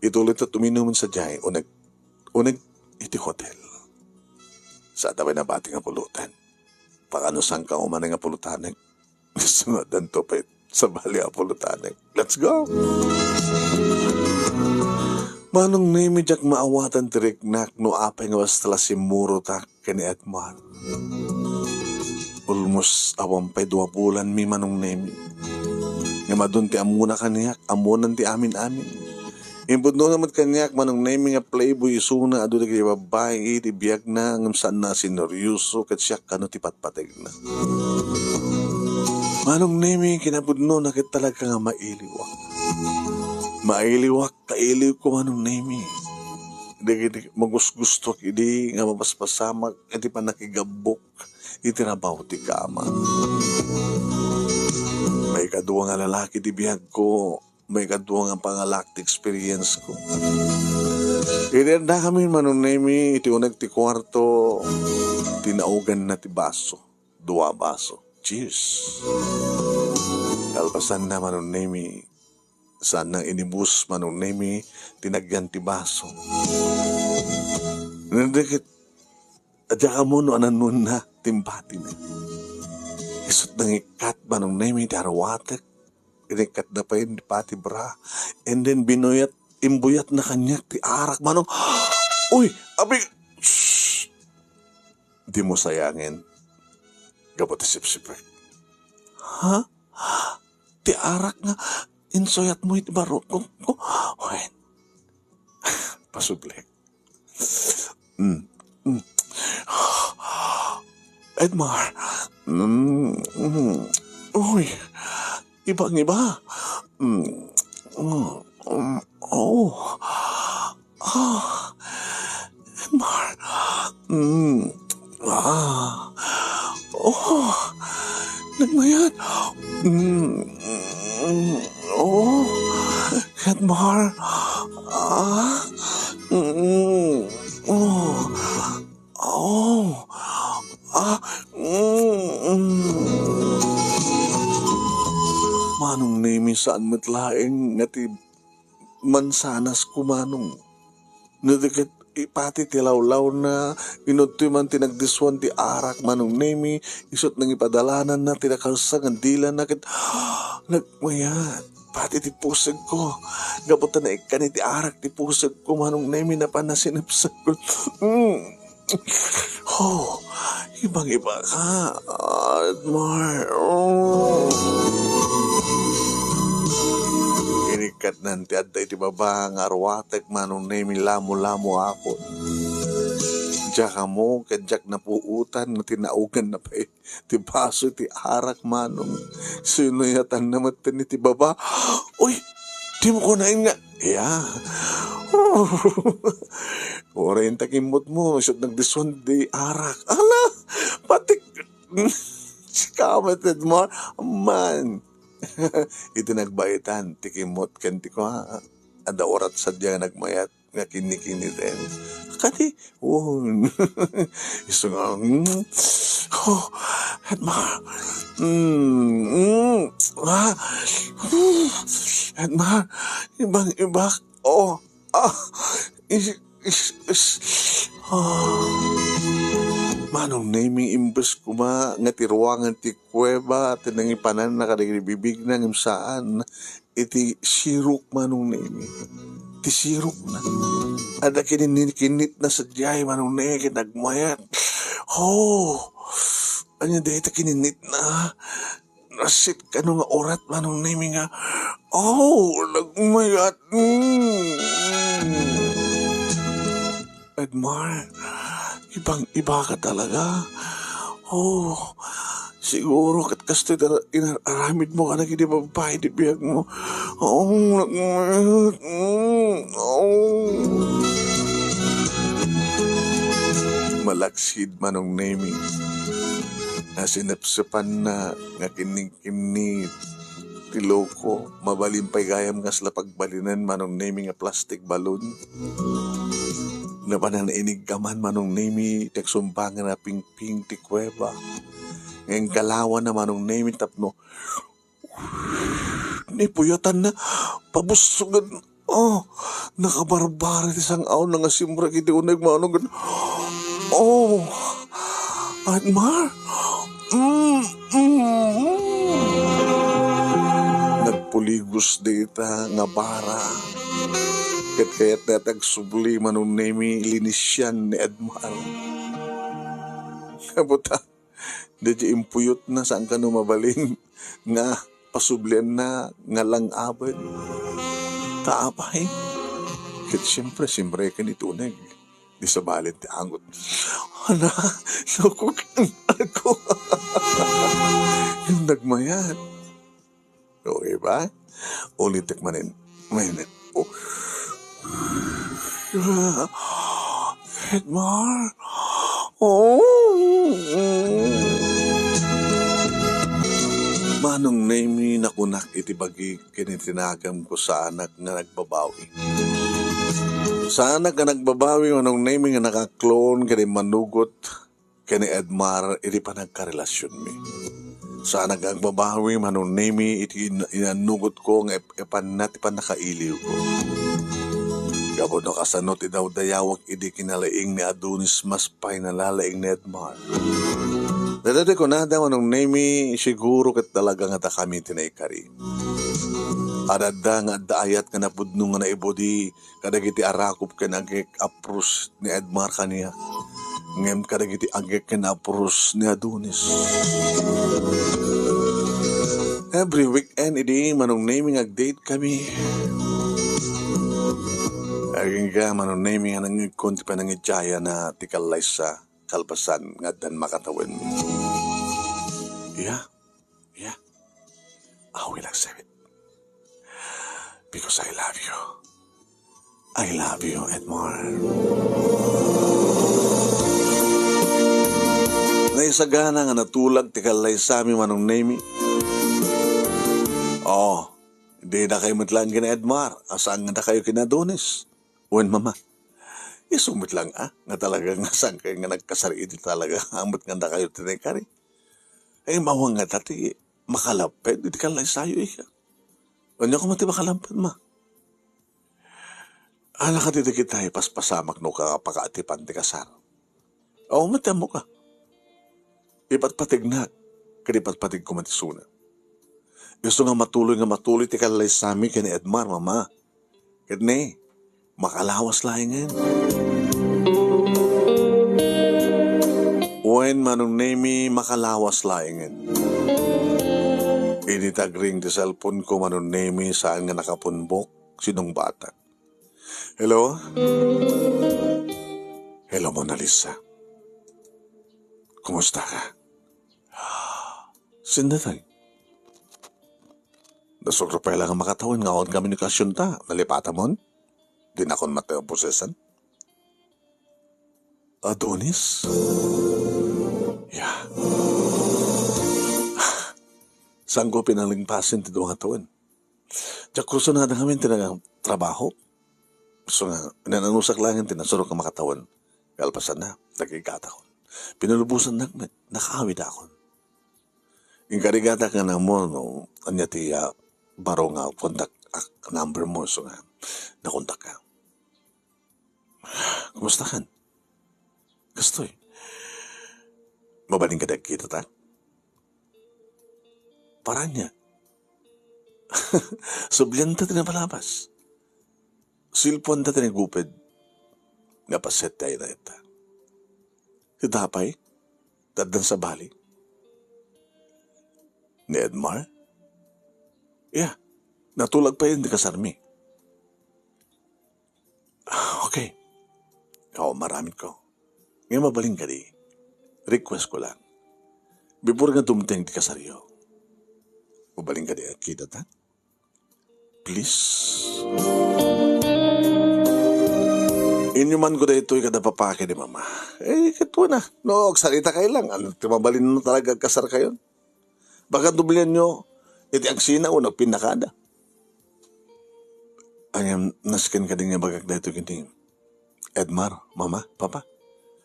Ituloy ta tuminumen sadiay, uneg, uneg iti hotel. Saan ta pay nabati nga pulutan. Pakano saan ka umanay nga pulutanek? Gusto nga danto pay sabali a pulutanek. Let's go! Manong Nemi, diak maawatan ti riknak no apay nga basta la simmurotak ken ni Edmar. Almost awan pay dua bulanmi, Manong Nemi. Ngem adun ti ammona kaniak, ammonan ti amin-amin. Impudnona met kaniak, Manong Nemi, nga playboy isuna, adu dagiti babbai iti biagna, ngem saanna a sineryoso, ket siak kano ti patpategna. Manong Nemi, kinapudnona ket talaga nga mailiwak. Mailiwak, kailiwko, Manong Nemi. Dagiti magusgustoak idi nga mapaspasamak iti pannakigabbok iti rabaw ti kama. Maikadua nga lalaki ti biagko, maikadua nga pangalak ti experience ko. Idi addakami, Manong Nemi, iti uneg ti kuarto, tinaoganna ti baso. Dua baso. Cheers. Kalpasanna, Manong Nemi, saanna inimus, Manong Nemi, tinagyan ti baso. Nandagit, diak ammo no ananonna ti impatina. Isut' nangikkat, Manong Nemi, ti arwatek. Inikkatna pay ni pati bra. And then binuyat, imbuyatna kaniak ti arak, Manong. Uy, abi, shh! Dimo sayangen. Gapu ti sipsipek. Ha? Ti arak nga insuyatmo iti barukko? Wen. Pasubli. Mm. Mm. Edmar. Mm, mm. Uy. Iba nga iba. Mm. Mm. Mm. Oh. Ah. Edmar. Mm. Ah. Oh. Nagmayat. Mm. Mm. Oh. Edmar. Ah. Mm. Oh. Oh. Ah. Mm. Mm. Manong Nemi, saan met laeng nga ti mansanasko, Manong. No di ket ipati ti lawlawna, inudtoy man ti nagdiswan ti arak, Manong Nemi, isut' nangipadalananna ti nakalsa nga dilana ket nagmayat. Pati ti pusekko. Gapu ta naikkani ti arak ti pusekko, Manong Nemi, napan nasinepsek. Mm. Oh, ibang-iba ka, Edmar. Oh. Inikkatnan ti adda iti baba nga arwatek, Manong Nemi, lamo-lamo ako. Diak ammo ken diak napuotan nga tinaoganna pay ti baso iti arak, Manong. Sinuyatanna metten iti baba. Uy, dimo kunaen nga, ya. Uray ta kimmotmo, isut' nagdiswan ti arak. Ala, pati, sika met, Edmar, man. Iti nagbaitan, ti kimmot ken ti kua. Adda orat sadiay nga nagmayat nga kinnikinniten. Kadi, oh, isu nga, mm, oh, Edmar, mm, mm, ah, Edmar, ibang-ibak, oh, ah, is, is, is, ah. Manong Nemi, imbes koma nga ti ruangan ti kuweba ti nangipananna kadagiti bibigna ngem saan, iti sirok, Manong Nemi. Ti sirokna. Adda kininnikinnitna sadiay, Manong Nemi, ket nagmayat. Oh, ania dayta kininnitna? Nassit kano nga orat, Manong Nemi, nga, oh, nagmayat. Mm. Edmar, ibang-iba ka talaga. Oh, siguro ket kastoy ta inar-aramidmo kadagiti babbai ti biagmo. Oh, nagmayat. Mm, oh. Malaksid, Manong Nemi. Nasinepsepanna nga kinnikinnit ti loko. Mabalin pay gayam nga sla pagbalinen, Manong Nemi, nga plastic balloon. Napanan iniggaman, Manong Nemi, ti agsumbangan a pingping ti kuweba. Ngem kalawanna, Manong Nemi, tapno nipuyatanna, pabussogen. Oh, nakabarbara ti sang-awna nga simrek iti uneg, Manong Nemi. Oh, Edmar. Mm, mm, mm. Nagpuligos dayta nga bara. Ket kayatna ti agsubli, Manong Nemi, linisian ni Edmar. Kabuta, daydi impuyotna, saan kano mabalin nga pasublianna nga lang-abet. Ta apay? Ket siempre, simreken iti uneg. Di sabalen ti angot. Ana, loko, ako. Yung nagmayat. Okay ba? Ulitek manen. Manen. Oh. Edmar. Oh. Manong Nemi, nakunak iti bagik ken iti nagamko, saanak nga nagbabawi. Saanak nga nagbabawi, Manong Nemi, nga nakaklon ken immanugot ken ni Edmar iti panagkarelasionmi. Saanak nga agbabawi, Manong Nemi, iti in-, inannugotko nga ep-, epanna ti pannakailiwko. Gapu no kasano ti dawdayawak idi kinalaing ni Adonis, mas pay nalalaing ni Edmar. Daytoy ti kunada, Manong Nemi, siguro ket talaga nga dakami ti naikari. Adda nga adda ayat nga napudno nga naibudi kadagiti arakop ken agek a pros ni Edmar kaniak, ngem kadagiti agek ken a pros ni Adonis. Every weekend idi, Manong Nemi, nga ag-date kami. Agingga, Manong Nemi, nga nangngegkon ti panangidiayana ti kallaysa kalpasan nga addan makatawen. Yeah. Yeah. I will accept it. Because I love you. I love you, Edmar. Naisagana nga natulag ti kallaysami, Manong Nemi. Oh, di na kayo met lang ken Edmar, asang na kayo ken Adonis. Wen, Mama. Isu met lang, ah, nga talaga nga sangkay nga nagkasar idi talaga. Amet nga dakayo ti naikari. Ay, mawang nga ta ti makalapped iti kallaysayo, ika. Anya koma ti makalapped, ma? Ala ka ti dagita ipaspasamak no kapakaatipan ti kasar. Aw, mati ammo ka. Ipatpategnak, ket ipatpategko met isuna. Isu nga matuloy nga matuloy ti kallaysami ken ni Edmar, Mama. Ket ne, makalawas laengen. Wen, Manong Nemi, makalawas laengen. Idi tagring ti cellphone ko, Manong Nemi, saan nga nakapunbok, sinungbatak. Hello? Hello, Mona Lisa. Kumusta ka? Sino daytoy? Nasukro pay lang a makatawen nga awan komunikasion ta. Nalipatamon? Dinakon met a prosesan. Adonis? Ya. Saanko pinalingpasen ti dua nga tawen. Diak kursunada ngamin ti naga-, trabaho. So nga, nananusak laeng ti nasurok a makatawen. Kalpasanna, nagrigatakon. Pinalubosannak met, nakaawidakon. Inkarigatak nga namo no ania ti, ah, baro nga contact, ah, number mo, so nga, nakontak ka. Kumusta kan? Kastoy. Mabalin ka dagkita ta? Paranya. Sublianta ti napalabas. Silpuanta ti naguped. Napaset tayo na ita. Sida pay, taddan sabali. Ni Edmar? Yeah, natulag pay ti kasarmi. Okay. Awan maramid ko. Nga mabalin kadi, request ko lang. Before nga dumteng ti kasaryo, mabalin kadi agkita ta? Please. Inyuman ko daytoy kada papaki ni Mama. Eh, kato na. No, agsarita kayo lang. Ano, ti mabalin mo talaga agkasar kayo? Baka dublian nyo, iti agsina o nagpinakada. Ayam, nasken kadi nga bagak daytoy ken ni Edmar, Mama, Papa.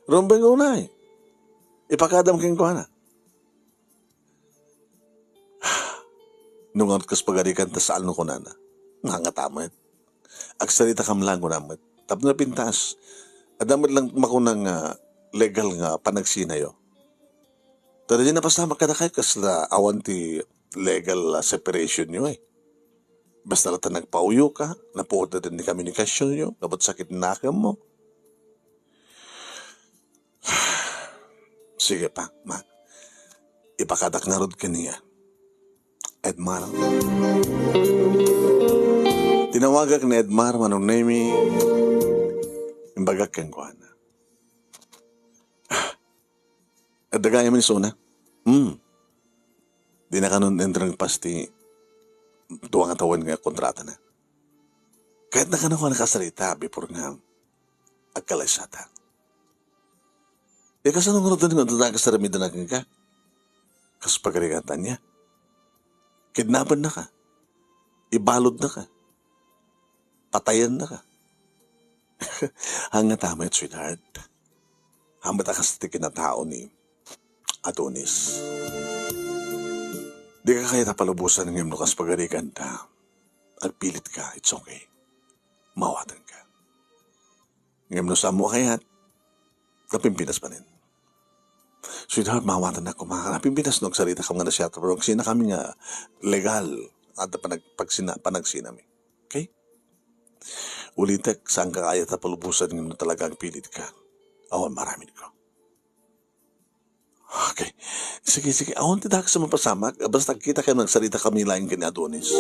Rumbeng unay. Ipakadam kenkuana. Nungat kas pagarikan ta saan no kunana. Nangata met. Agsarita kam lang kuna met. Tapno napintas. Adda met lang makuna nga legal nga panagsinayo. Ta di napasamak kadakayo kasla awan ti legal, ah, separation yo, eh. Basta la ta nagpauyo ka, napuot na din ni komunikasyon yo, nabat sakit na mo. Sige pa, ma. Ipakadak ngarud kaniya. Edmar. Tinawagak ni Edmar, Manong Nemi. Imbagak kenkuana. Adda gayam isuna. Hmm. Di na kanon entren pas ti dua nga tawen nga kontratana. Kayatna kano nga nakasarita before nga agkalaysata. E, kasano nga rudan nga adda kasaramidan a kenka? Kas pagarigatna. Kidnapennaka. Ibaludnaka. Patayennaka. Haan nga ta met, sweetheart. Haan met a kas ti kinatao ni Adonis. Di ka kayat a palubosan ngem no kas pagarigan ta, agpilit ka, it's okay. Mawaten ka. Ngem no saan mo a kayat, napimpinas manen. Sweetheart, mawaten na koma. Napimpinas no agsarita kam nga nasyat, pero agsina kami nga legal. Adda panag-, pagsina-, panagsinami. Okay? Ulitek, saan ka kayat a palubosan ngem no talaga agpilit ka. Awan maramid ko. Okay. Sige, sige. Awan ti dakes a mapasamak. Basta agkita kayo, nagsarita kami laeng ken ni Adonis.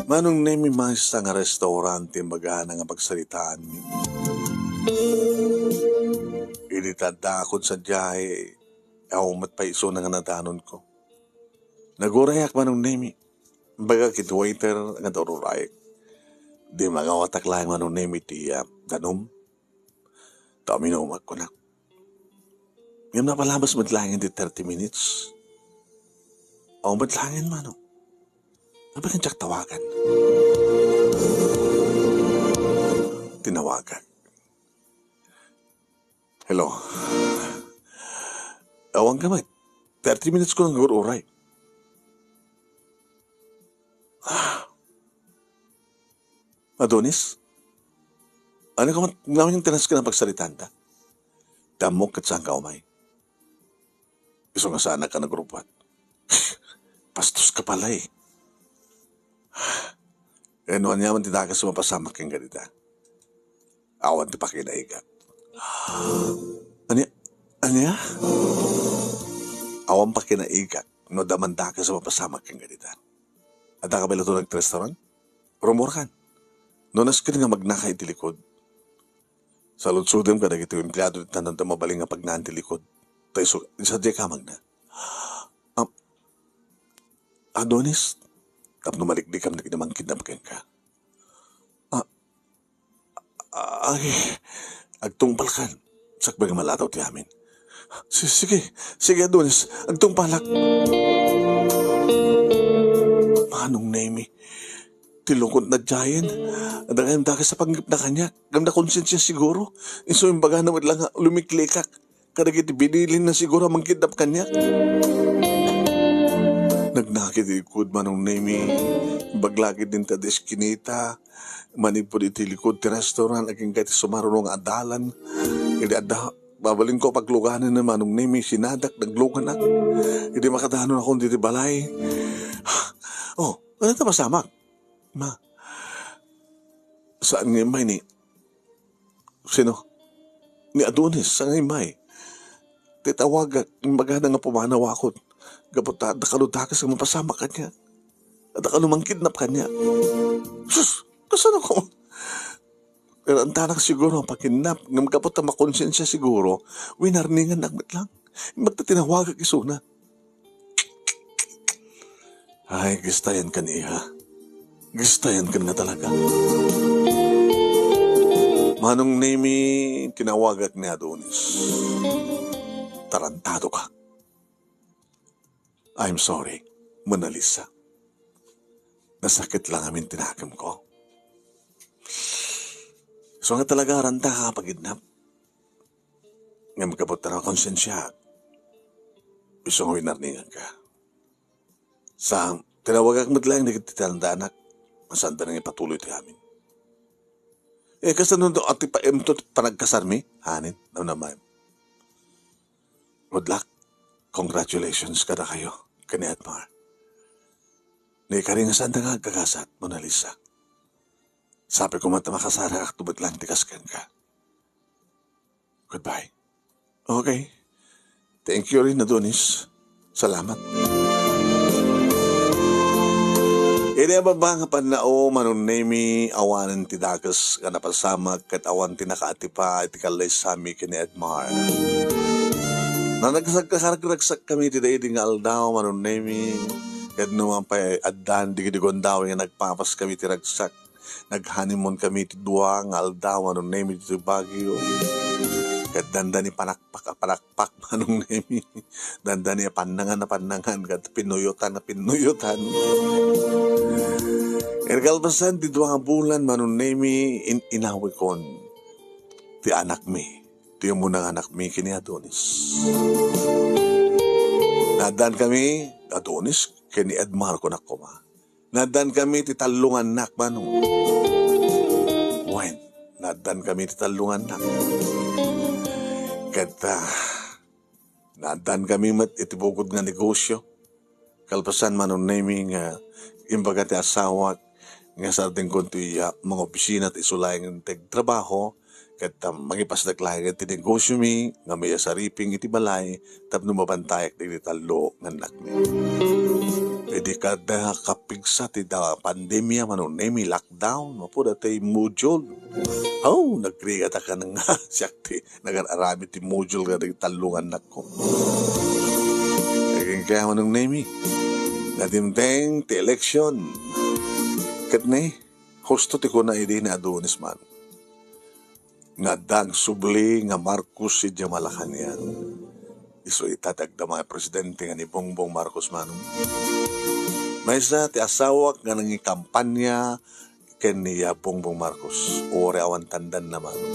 Manong Nemi, maysa nga restaurant ti imbagana nga pagsaritaanmi. Idi ta addaakon sadiay, awan met pay isuna nga nadanonko. Nagurayak, Manong Nemi. Imbagak iti waiter nga agur-urayek. Di mangawatak laeng, Manong Nemi, ti, ah, danum. Ta uminumak, kunak. Ngem napalabas met laeng ti thirty minutes. Awan met laeng, Manong. Apay ken diak tawagan? Tinawagak. Hello. Awan ka met. Thirty minutes ko nang agur-uray. Adonis? Ania ka met ngamin ti nasken a pagsaritanta? Ti ammok ket saan ka umay. Isu nga saanak a nagrubbuat. Bastos ka pala, eh. E, no aniaman ti dakes a mapasamak kenka dita? Awan ti pakinaigak. Ania? Ania? Awan pakinaigak no adda man dakes a mapasamak kenka dita. Adda ka pay latta iti restaurant? Rummuarkan. No nasken nga magnaka iti likod, saludsodem kadagiti empleado ti tanan ta mabalin nga pagnaan ti likod. Ta isu, sadiay ka magna. Ah, Adonis, tapno maliklikam dagiti mangkidnap kenka. Ah, ay, agtungpalkan. Sakbay nga malataw ti amin. Si-, sige, sige, Adonis, agtungpalak. Manong Nemi, ti lukot na diayen. Adda gayam dakes a panggepna kaniak. Ngem nakonsensia siguro. Isu imbagana met la nga lumiklikak kadagiti binilinna siguro a mangkidnap kaniak. Nagnaki ti likod, Manong Nemi. Imbag la ketdin ti adda eskinita. Manipud iti likod ti restaurant, agingga iti sumaruno nga adalan. Idi adda, babalinko pagluganen ni Manong Nemi, sinadak, nagluganak. Idi makadanonakon diti balay. Oh, ano ta masamak? Ma, saan nga immay ni, sino? Ni Adonis, saan nga immay? Ti tawagak, imbagana nga pumanawakon. Gapu ta, dakalo dakes nga mapasamak kaniak. Dakalo mangkidnap kaniak. Sus, kasano ko? Pero antanak siguro ang pakidnap, ngem gapu ta makonsensia siguro, winarningan met lang. Imbag ta tinawagak isuna. Ay, gistayan kan, iha. Gistayan kan nga talaga. Manong Nemi, tinawagak ni Adonis. Tarantado ka. I'm sorry, Mona Lisa. Nasakit lang amin ti nakemko. So nga talaga, ranta ka pagidnap. Ngem gapu ta nakonsensiaak, isu nga winarningan ka. Sa, tinawagak met laeng dagiti talanda-anak, saan da nang ipatuloy ti amin. Eh, kasano to, ati pa, em to, panagkasarmi? Hanin, namnamaem. Good luck. Congratulations kadakayo, ken ni Edmar. Ni karingasan da nga agkagasat, Mona Lisa. Sabi ko man ta makasarakak to met lang ti kas kenka. Goodbye. Okay. Thank you rin, Adonis. Salamat. Idi ababa nga pannao, Manong Nemi, awanen ti dakes nga napasamak ket awan ti nakaatipa iti kallaysami ken ni Edmar. Nanagsagkasaragragsakkami ti daydi nga aldaw, Manong Nemi, ket no man pay addan digdi gundaway nga nagpapaskami ti ragsak, nag-honeymoon kami ti dua nga aldaw, Manong Nemi, ditoy Baguio. Ket dandani panakpak a panakpak, Manong Nemi. Dandani a pannangan a pannangan, ket pinuyotan a pinuyotan. Ket kalpasan ti dua nga bulan, Manong Nemi, in-, inawikon ti anakmi, ti umuna nga anakmi ken ni Adonis. Naaddan kami, Adonis, ken ni Edmar, kunak koma. Naaddan kami ti tallo nga annak, Manong. Wen, naaddan kami ti tallo nga annak. Ket, ah, naaddan kami met iti bukod nga negosyo. Kalpasan, Manong Nemi, nga imbaga ti asawak nga sardengkon ti, ah, mga opisina ti isu laeng ti agtrabaho, ket, ah, mangipasdak laeng ti negosiomi nga maisariping iti balay tapno mabantayak dagiti tallo nga annakmi. Idi kada kapigsa ti da pandemia, Manong Nemi, lockdown, mapud atay module. Oh, nagrigatak nga siak ti nagar-aramid ti module kadagiti tallo nga annakko. Agingga, Manong Nemi, nadimteng ti election. Ket ne, husto ti kuna idi ni Adonis, Manong, nga adda agsubli nga Marcos idiay Malacañang. Isu ita ti agdama a presidente nga ni Bongbong Marcos, Manong. Maysa ti asawak nga nangikampanya ken ni, ah, Bongbong Marcos. Uray awan tandanna, Manong.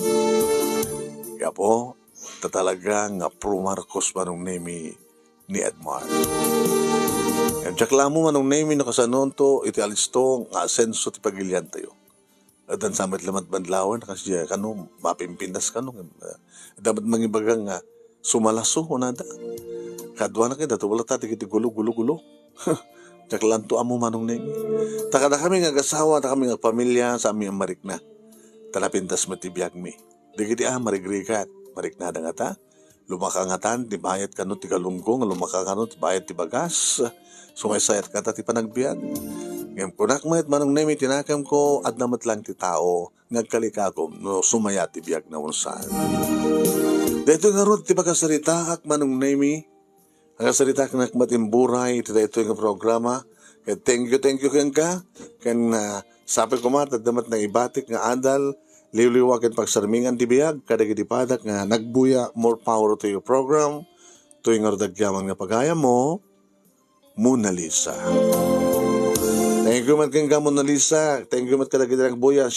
Gapu ta talaga nga pro Marcos, Manong Nemi, ni Edmar. Ngem diak la ammo, Manong Nemi, no kasanonto iti alisto nga asenso ti pagiliantayo. Addan sa met lamat bandlawen, kas diay kano, mapimpintas kano, ngem, ah, adda met mangibaga nga sumalaso, kunada. Kaduana ket dato wala ta dagiti gulo, gulo, gulo. Diak lanto ammo, Manong Nemi. Ta kadakami nga agasawa, ta kami nga agpamilya, saanmi a marikna. Ta napintas met ti biagmi. Dagiti a marigrigat, mariknada ngata. Lumakangatan ti bayad kano ti galunggo, nga lumakangano ti bayad ti bagas. Sumaysayat ngata ti panagbiag. Ngem kunak met, Manong Nemi, ti nakemko, adda met laeng ti tao nga agkalikakom no sumayat ti biagna wenno saan. Daytoy ngarud ti pakasaritaak, Manong Nemi. Pakasaritaak met imburay iti daytoy nga programa. Ket thank you, thank you kenka. Ken, ah, sapay koma, adda met nangibatik nga adal liwliwa ken pagsarmingan ti biag kadagiti padak nga nagbuya. More power to your program. Toy ngarud agyaman nga pagayammo, Mona Lisa. Thank you met kenka, Mona Lisa. Thank you met kadagiti nagbuya.